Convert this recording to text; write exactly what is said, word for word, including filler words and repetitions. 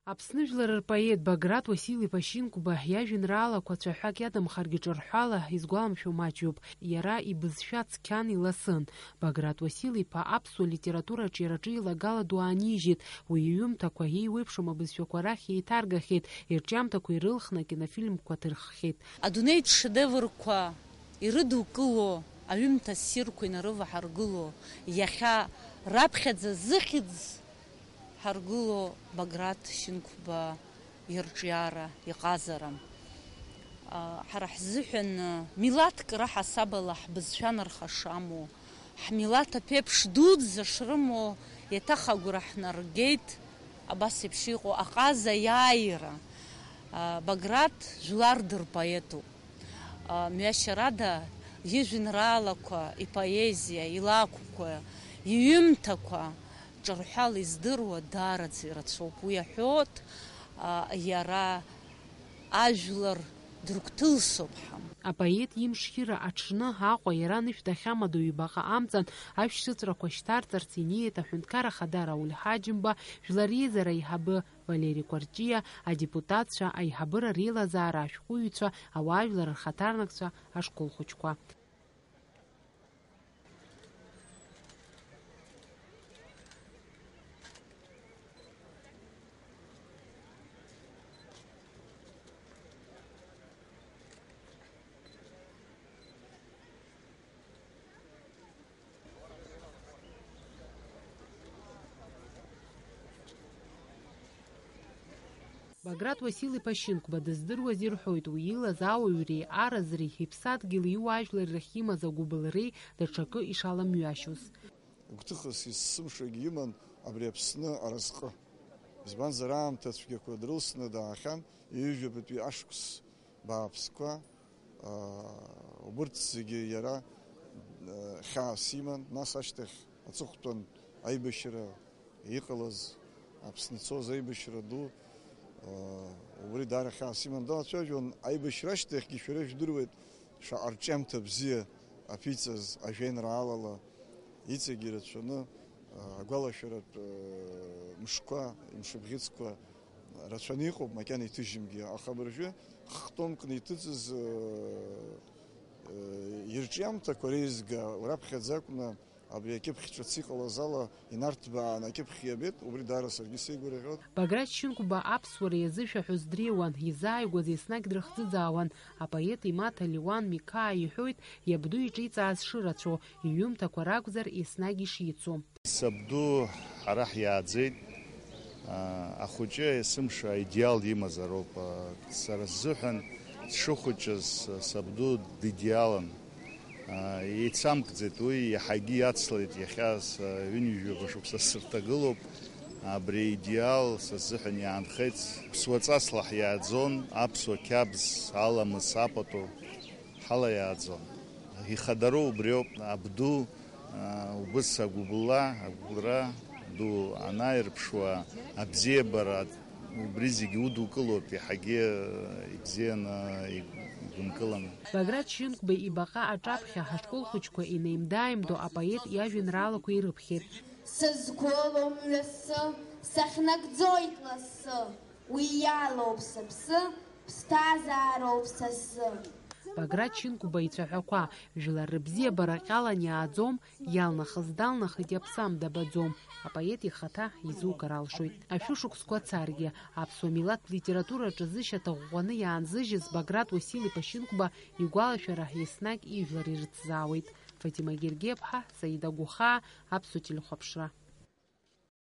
Аԥсны жәлар рпоет Баграт Уасил-иԥа Шьынқәба иажәеинраалақәа цәаҳәак иадамхаргьы ҿырҳәала изгәаламшәо маҷҩуп. Иара ибызшәа цқьан иласын. Баграт Уасил-иԥа аԥсуа литератураҿы иара аҿы илагала ду аанижьит. Уи иҩымҭақәа еиуеиԥшым абызшәақәа рахь еиҭаргахьеит, ирҿиамҭақәа ирылхны акинофильмқәа ҭырххьеит. Адунеитә шедеврқәа ирыдукыло, аҩымҭа ссирқәа инарываҳаргыло, иахьа раԥхьаӡа зыхьӡ ҳаргыло Баграт Шьынқәба ирҿиара, иҟазара. Ҳара ҳзыҳәан милаҭк раҳасабала ҳбызшәа нархашаму, ҳмилаҭ аԥеиԥш дуӡӡа шрымоу еиҭах агәра ҳнаргеит, абас еиԥш иҟоу аҟаза иааира. Баграт жәлар дырпоетуп. Мҩашьарада ижәеинраалақәа, ипоезиа, илакәқәа, иҩымҭақәа ҿырҳәала издыруа даараӡа ирацәоуп. Уи аҳәоит, иара ажәлар дрыгәҭылсоуп ҳәа. Апоет имшхира аҽны Аҟәа иара анышә дахьамадоу ибаҟа амҵан ашәшьыҵәрақәа шьҭарҵарц инеиеит аҳәынҭқар ахада Рауль Ҳаџьымба, Жәлар Реизара аиҳабы Валери Кәарҷиа, адепутатцәа, аиҳабыра реилазаара ашәҟәыҩҩцәа, ауаажәлар рхаҭарнакцәа, ашколхәыҷқәа. Баграт Уасил-иԥа Шьынқәба дыздыруаз ирҳәоит, уи илаз ауаҩреи аразреи, иԥсадгьыли иуаажәлари рахь имаз агәыбылреи даҽакы ишаламҩашьоз. Гәҭыхас есымшагь иман абри Аԥсны аразҟы. Избанзар, аамҭа цәгьақәа дрылсны даахьан, ҩажәабатәи ашықәс бааԥсқәа, аа, убырҭ зегьы иара, аа, хьаас иман, нас ашьҭахь аҵыхәтәан аибашьра иҟалаз, Аԥсны ицоз аибашьра ду, аа, убри даара хьаас иман далацәажәон. Аибашьра ашьҭахьгьы шәара ижәдыруеит шаҟа рҿиамҭа бзиа аԥиҵаз ажәеинраалала, иҵегьы ирацәаны, аа, агәалашәаратә, аа, мшқәа, мшыбӷьыцқәа рацәаны иҟоуп, макьана иҭыжьымгьы, аха абыржәы хтомкны иҭыҵыз, э, э, ирҿиамҭақәа реизга раԥхьаӡа акәны абри акьыԥхь ҿыц иҟалаз ала инарҭбааны акьыԥхь иабеит, убри даара саргьы сеигәырӷьоит. Баграт Шьынқәба аԥсуара иазышәаҳәоз дреиуан, изааигәаз еснагь дрыхӡыӡаауан. Апоет имаҭа Леуан Миқаа иҳәоит, иабду иҿиҵааз шырацәоу, иҩымҭақәа ракәзар, еснагь ишицу. Сабду ҳара ҳиааӡеит. Ахәыҷы есымша аидеал имазароуп. Сара сзыҳәан сшыхәыҷыз сабду дидеалын. Еицамкӡеит уи, иаҳагьы иацлеит иахьа сҩынҩажәаба шықәса сырҭагылоуп. Абри аидеал са сзыҳәан иаанхеит. Ԥсуа ҵасла ҳиааӡон, аԥсуа қьабз, аламыс, апату ҳалаиааӡон. Ихадароу убриоуп, абду, аа, убыс агәыбылра, агәыбылра ду анааирԥшуа, абзиабара убри зегьы удукылоит, иаҳагьы ибзианы игәынкыланы. Баграт Шьынқәба ибаҟа аҿаԥхьа ҳашкол хәыҷқәа инеимда-ааимдо апоет иажәеинраалақәа ирыԥхьеит. Сызқәылом мҩасы, сахьнагӡоит лассы. Уи иалоуп сыԥсы, ԥсҭазаароуп са сзы. Баграт Шьынқәба ицәаҳәақәа, жәлар рыбзиабара ҟьалан иааӡом, иалнахыз далнахит, иаԥсам дабаӡом. Апоет ихаҭа изугар алшоит. Ашәышықәсқәа царгьы, аԥсуа милаҭ литератураҿы зышьаҭа ӷәӷәаны иаанзыжьыз Баграт Уасил-иԥа Шьынқәба игәалашәара еснагь ижәлар ирыҭзаауеит. Фатима Гергеԥҳа, Саида Гәыхаа, Аԥсуа телехәаԥшра.